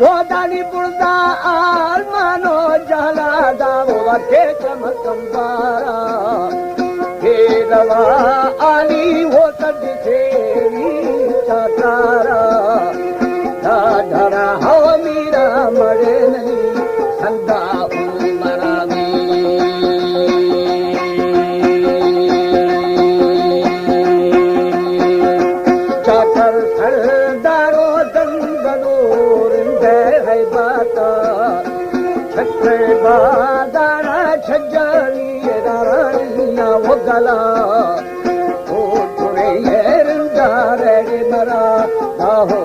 وہدانی برزا آرمان و جہلا دا، وہدے چمکم بارا۔ اے دوا آلی ہو سد تیری چاکارا۔ دا دھرا ہو میرا مڑے نہیں، سندا عمرانی۔ چاکر سردارو دنگلو رندے ہے باتا۔ چھٹے بازارا چھجانی دارانی نہ وگلا۔ او ترے رندارے مرا راہو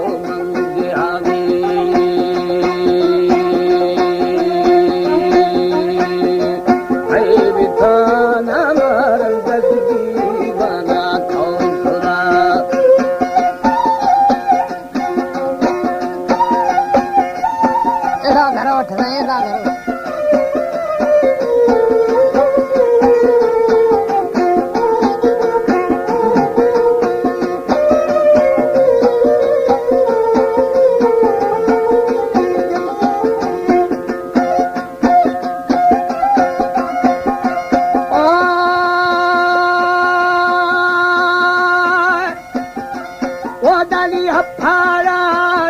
وہدانی ہپارا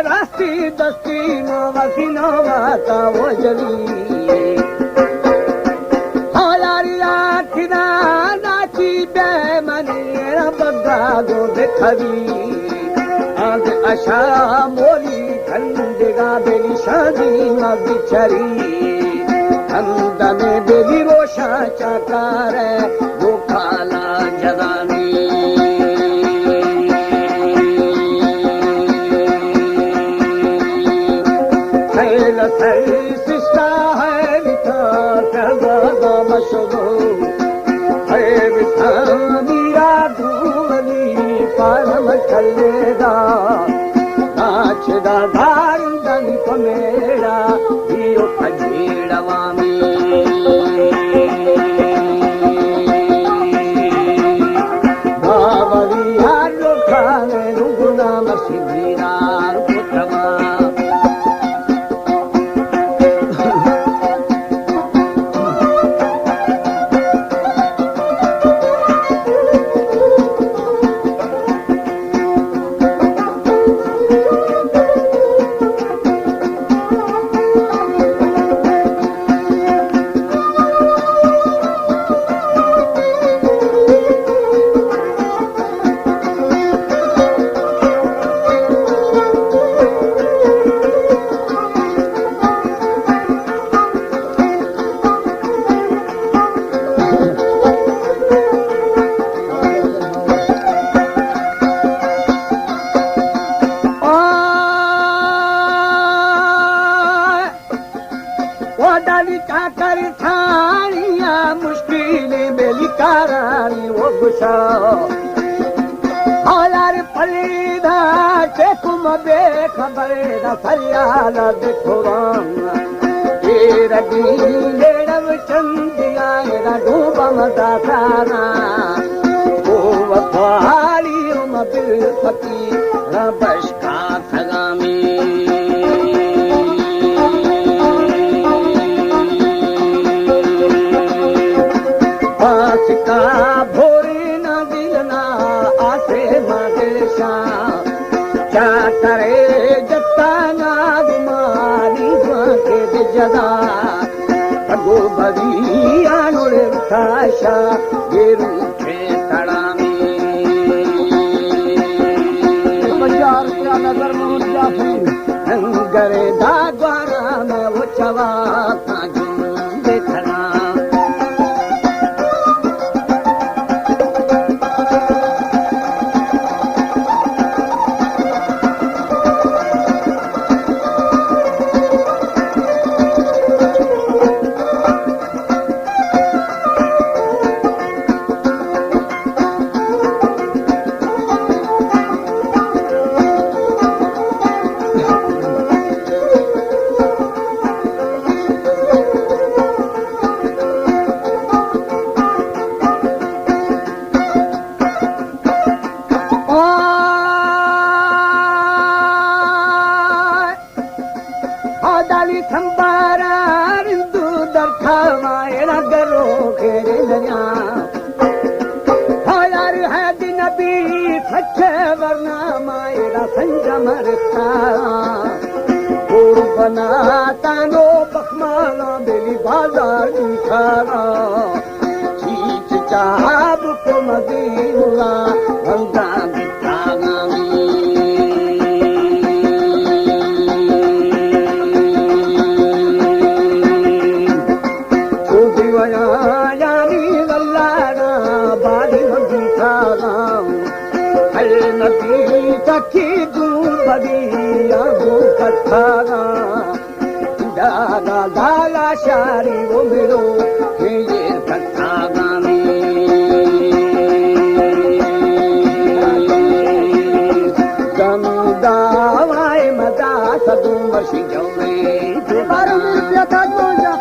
راستی دستی ما وسینا واتا وجلی۔ ہالاری آتنا ناچی بے منی را بگا گو دکھوی۔ آنکھ اشا مولی کھندگا بے نشانی ما بچری۔ ہمدمے بے روشاں چاکارے دو کالا جگانی۔ خیل سر سستا ہے وتا سرگا مشغول۔ ہے وتا میرا دھولی پارم چلے دا۔ ناچ دا دار دن پمیڑا دیو پجیڑ عوامی۔ باوری ہر لوکانے رنگنا مسیرا رکتما۔ وہدانی چاکر تھانیا مشکل بیلی کارانی و گشا۔ ہالار پلیدا چکم بے خبر دا فریاد دکھوان۔ اے رگی لیڑو چندیا اے رگو بم داسانا۔ او وفالی ام بالفقیر بشکا سلامی۔ پاسکا بھوری نہ دلنا آسے ماں دلشاں۔ چاکرے جتا نا گمانی زوان کے دے جدا۔ پگو بری آنوڑ تاشا گیرو۔ بازار کیا نظر محمد جعفری۔ ننگرے دا گوارا میں وہ چوا کاجو دیکھنا۔ سمبارا رندو درکھا مائرا گرو کھیرے نیا۔ ہا یار ہے دن نبی سچے ورنا مائرا سنجم رستا۔ اور بنا تانو بخمانا بیلی بازار دیکھانا۔ چیچ چاہب کو مدینہ رنگا بتانا۔ چھوٹی ویا یعنی اللہ نا باری مندی تھا۔ اے نبی تکی دوں بدی آگو کتھا۔ دادا دالا شاری وہ میرو یہ کتھا گانے۔ گم داوائے مدا سدو مشی جوڑے۔ بارہ روپیہ کا دو یا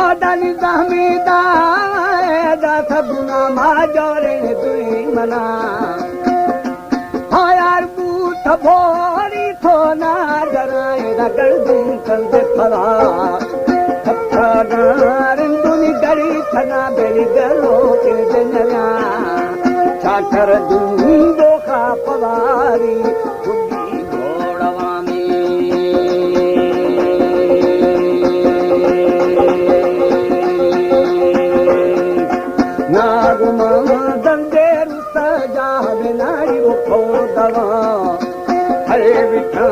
آدانی زہمی دا، دا سبنا ما جورے دوئی منا۔ ہا یار بوت بھوری تو نا ڈرائے دا گردن کند پھلا۔ ہتھا نارن دنی گڑی تھنا بیلی گلو کے دنیا۔ چاکر دنی دوخا پواری۔ ناگمان دندے رستا جاہ بناری وہ کھور دوا۔ ہرے بٹھا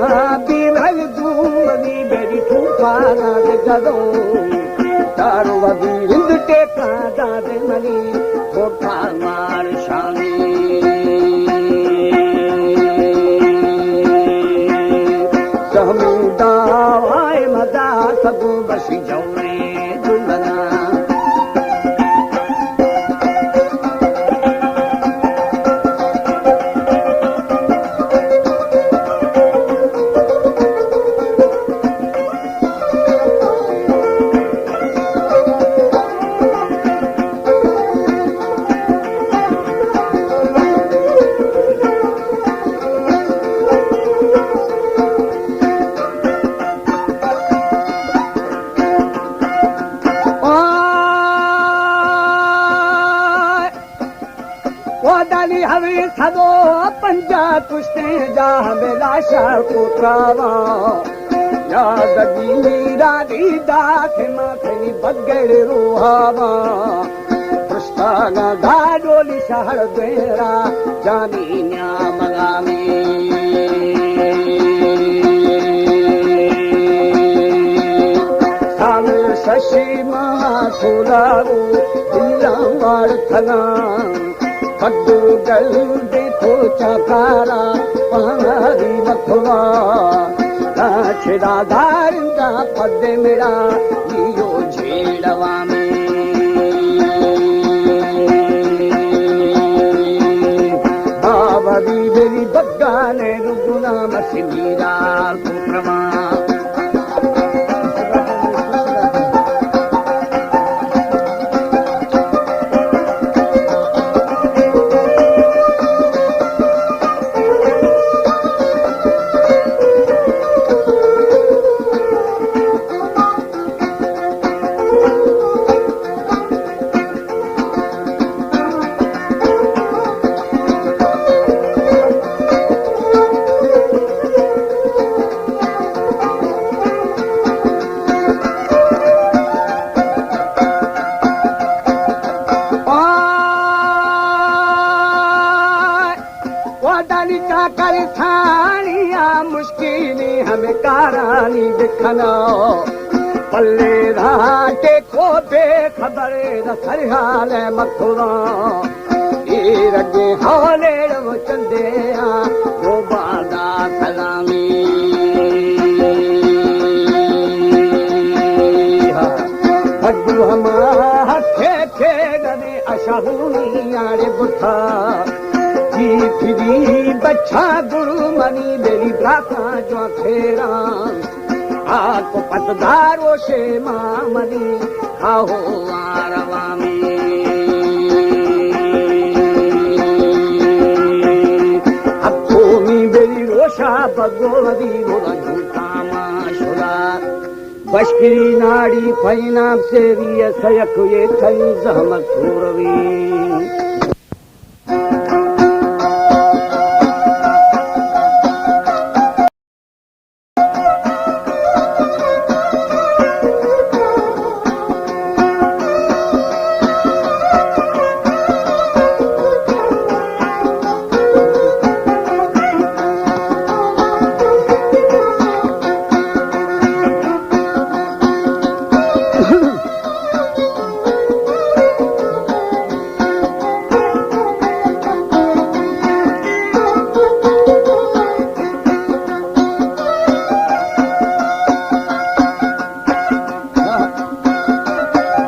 بیرل دوم دی بیری توفانا دے گدوں۔ تارو وزیر ہند ٹیکا دادے منی کوٹا مار شانی۔ سہمی داوائے مدا سگو بشی جوڑے دلنا۔ آئے۔ و دالی ہوی سدو پنجا کشتے جا ہمیں لاشا کو تراوا۔ یاد دی میرا دی دات ماتنی بگڑ روحاوا۔ پشتانا دا ڈولی شہر دیرا جانی نیا مگامی۔ سال ششی ماہ سولاو دلان وار تھنا۔ کدو گل دے تو چاکارا پہاری مکھوا۔ نا چھڑا دارندا پد میرا نیو جھیڑوا میں۔ بابا دی میری بگانے رگنا مسمیرا کو پرما۔ آئے۔ وعدانی چاکر سانیا مشکلی ہمیں کارانی بکھنا۔ پلے راٹے کو بے خبر دا سرحال مکھوا۔ اے رگے حالے رو چندے آ، دو بادا شاہونی آڑے بٹھا، جی پھری بچا گرو منی میری براتا جو تھیرا، آپ پتدار و شیما منی کھاہو آروامی۔ اب تو می میری روشا بگو دی بولا جھوٹا ما شدا۔ بشکری ناڑی پینام سیری سیک یہ تئی زحمت پوروی۔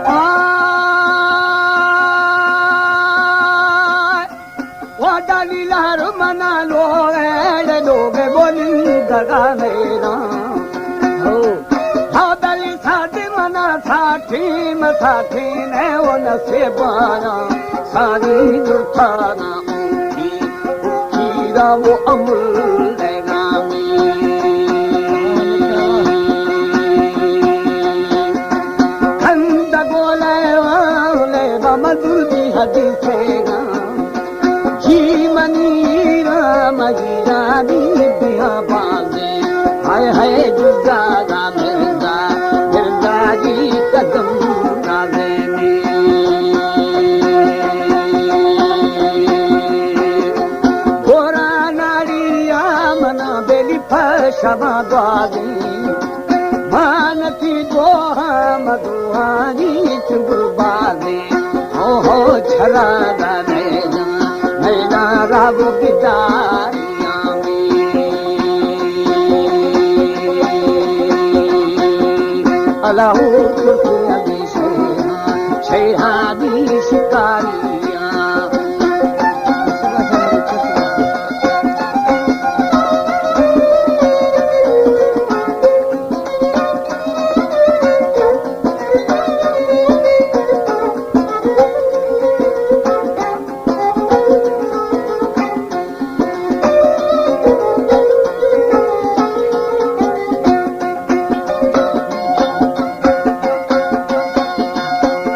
آ، وادانی لہر منا لوگ، لوگ بولندگا میرا۔ ہو، ہادلی ساتھ منا ساتھی، مساتھی نے وہ نصیبانا، ساری درتانا اونکی، اونکی را وہ امول نامی۔ کند گولے والے بمدردی حدیثے گا۔ جی منی را مجیرانی بیا بازے، ہائے ہائے جزا را مرزا، مرزا جی قدم نازے می۔ گورا ناڑی آ منا بیلی پشما دوازی۔ مانتی دوہا مدوہانی چنگل بازیں، ہو ہو چھلا دا نینا، نینا رب بداریاں۔ اللہ کرتے ابھی شیہاں، شیہانی شکاریاں۔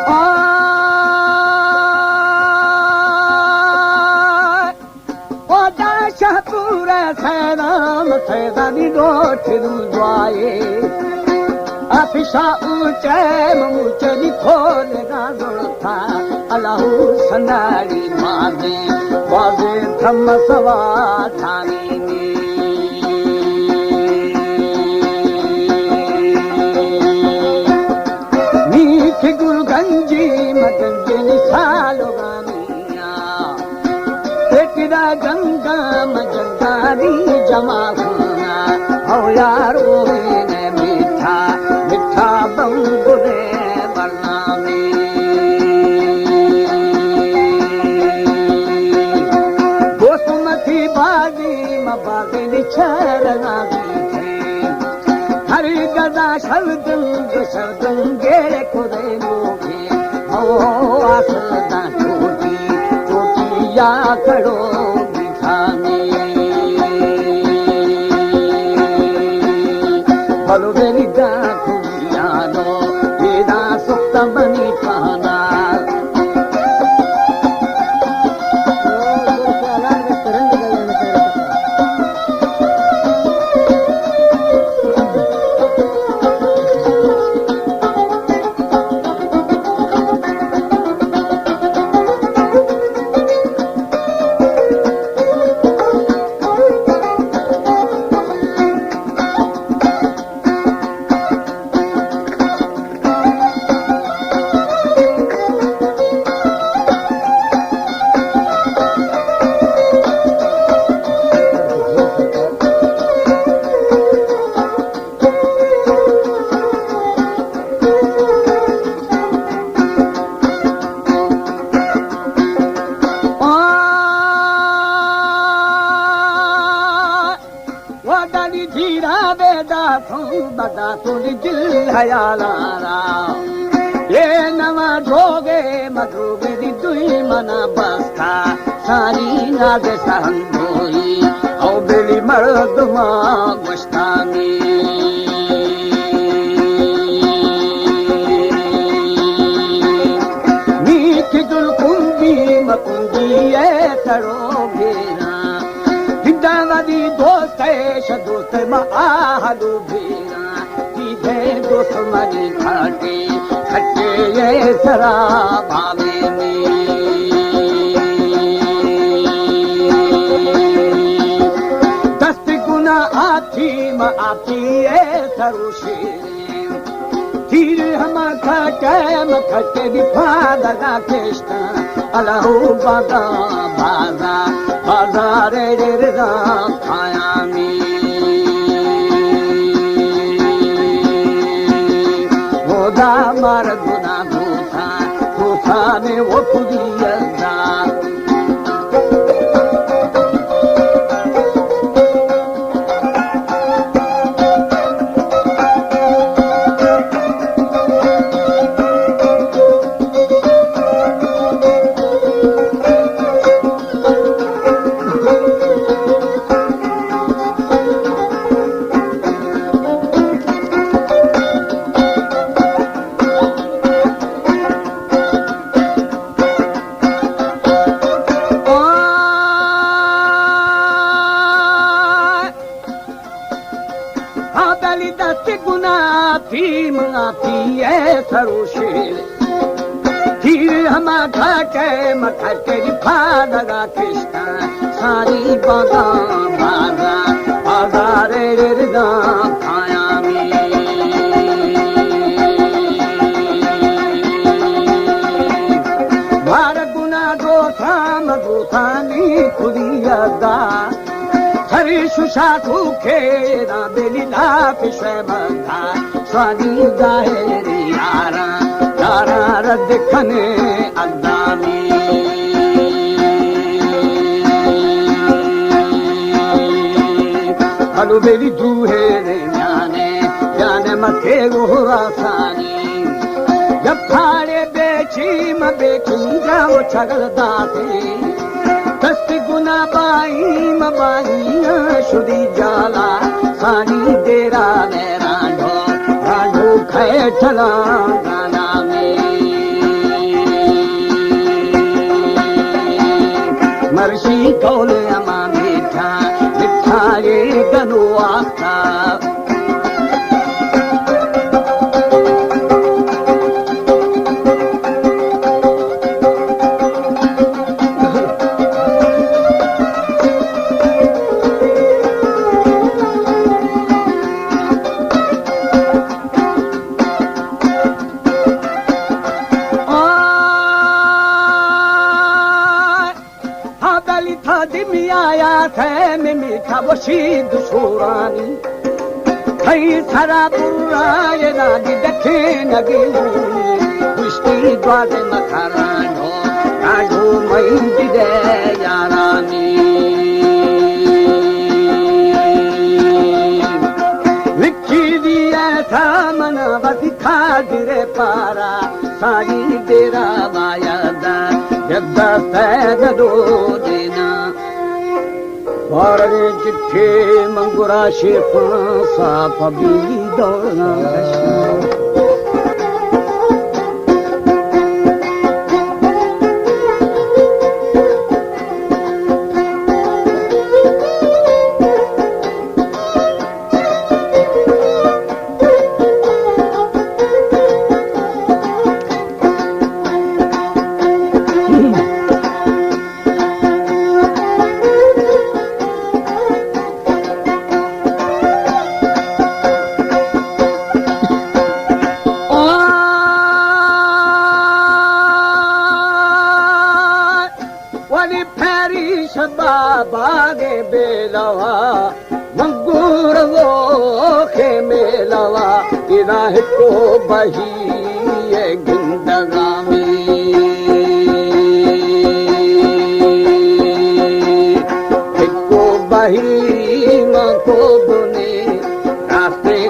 آ، او دا شاہ پورا سینام سیدانی دوٹھ دو دعائے۔ آفشا اوچے مموچنی کھول گا زلتا۔ اللہ سناڑی مازے، مازے دھم سوا تھانی نی۔ میٹھ گل گنجی مگنجنی سالو گانی۔ پیٹڑا گنگا مجنگانی جمع ہونا، او یارو نے میٹھا، میٹھا بنگلے برنامے۔ بوسمتی بازی مبازی نچھر نازی تھے۔ ہر گدا شودنگ شودنگے کدے لوگے۔ او آس داں چوٹی، چوٹی یا کڑو بچھانی۔ بلو بری داں کلیانو، اے داں سخت منی پانا۔ سوں بدا تون دل حیال آرا۔ اے نواں دروگے مدروگے دی دوئی منا بستا۔ ساری ناد سہندوئی او بلی مردما گوشتانی۔ نی کہ دل کنگی مکنگی اے ترو گیرا۔ دندا ودی دوست اش دوست ما آہلو بیرا۔ دیدے دوست منی کھٹے کھٹے اے سرا باوینی۔ دست گنا آتی ما آتی اے سروشی۔ تیر ہما کھٹے مکھٹے دی پھادگا کشتاں۔ الہو بازا بازا بازا رے رے رے را کھایامی۔ مودا مار گنا دوسا دوسا نے وہ کھدی ازا۔ آ بلی دست گنا پی منا پی اے سروشیر۔ تیر ہما کھٹے مکھٹے دی پھادگا کشتاں۔ ساری بازا بازا بازا رے رے رے دا کھایامی۔ مار گنا دوسا مدوسانی کھدی ادا۔ ہری ششا ٹوکے دا بلی لاپ شے بندہ۔ سوانی ظاہر یاراں، یاراں رد کنے اندامی۔ ہلو بیلی دوہے نے میانے، میانے مکے گہرا سانی۔ جب پھاڑے بیچی مبے کنجا و چگل داتی۔ دست گنا بائی مبانی شدی جالا۔ سانی دیرا میں رانڈو، رانڈو کھیٹلا گانا میں۔ مرشی کول اما میٹھا، مٹھا یہ گنو آختاب۔ آ، ہا بلی تھا دمی آیا تھے میں میٹھا وشی دشورانی۔ تھئی سرا برا یہ نادی دکھے نگی ہونی۔ گشتی دوازے مکھرانو، راجو مئی دیدے یارانی۔ لکھی دی ایسا منا وسی کھا درے پارا۔ ساری دیرا باید جدہ سید دو دینا۔ بارے چٹھے منگرا شیفاں صاف بی دوڑنا کشنا۔ ولی پری شبا باغ بیلوا، منگور وہ کے میلوا، تیرا ہکو بہی گندگامی۔ ہکو بہی ماں کو بنے راستے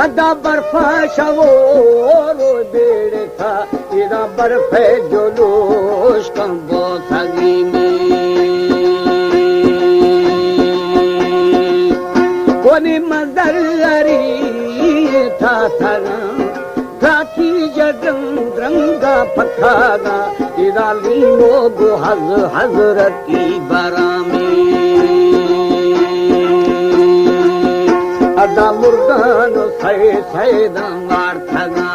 ادا برفا شوور و بیڑ تھا، ادا برف جلوش کن بوتگی می۔ ونی مندر اری تھا تھا، تاکی جگن رنگا پکاگا، ادا لیمو گو حض-، حضرتی برامی۔ ادا مردان سید سیدان وارتگا۔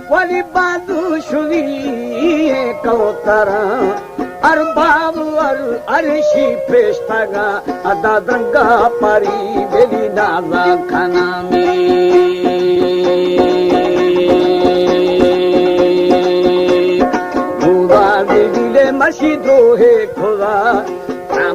ولی بادو شوی کوتر، ارباب ور عرشی پیشتگا، ادا درنگا پری بلی نازا کنامی۔ بودا دل مشی دوہے کھلا،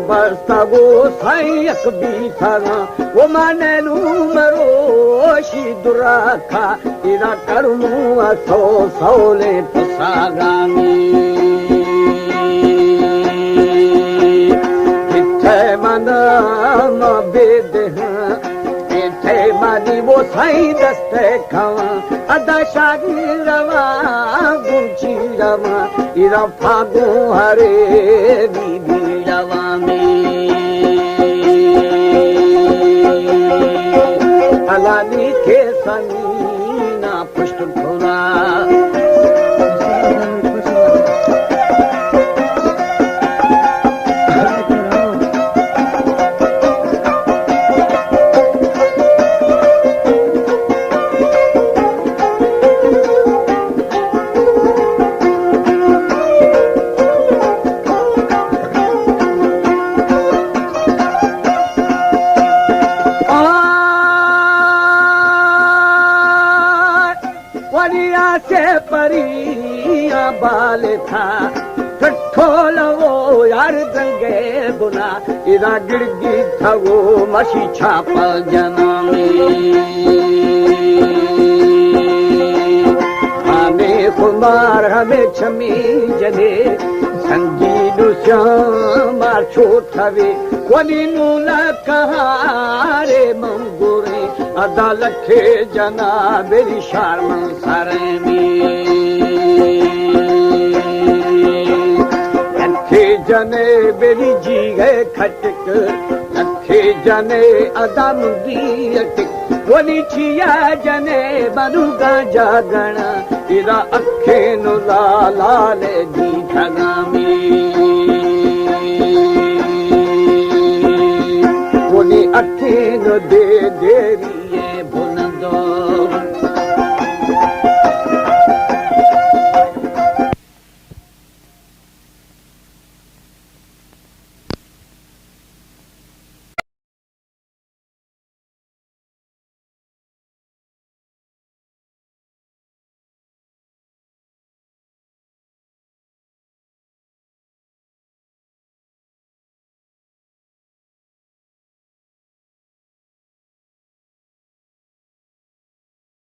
بستگو سائیں یک بیتگا، و من نو مروشی دراکا، ادا کرمو سو سولیں پساگانی۔ کتھے من ما بیدہاں، کتھے منی وہ سائیں دستے کھواں، ادا شاگی رواں، گنچی رواں، ادا پاگوں ہرے بی بی عوامی۔ الانی کے سنی نا پشت کھلا۔ ولیا سے پری بال تھا، ٹھولو یار دنگے بنا، ادا گڑگی تھو مشی چھاپ جنامی۔ ہمیں خمار ہمیں چمی جنے، سنگی دوسیاں مار چھوٹ ہوے، ولی نولا کہارے منگورے، ادا لکھے جنا بری شار من سرمی۔ لکھے جنے بری جی گئے کھٹک، لکھے جنے ادم دی اٹک، ولی چیا جنے بنو گا جاگنا، ادا اکھے نو لالے دی تھگامی۔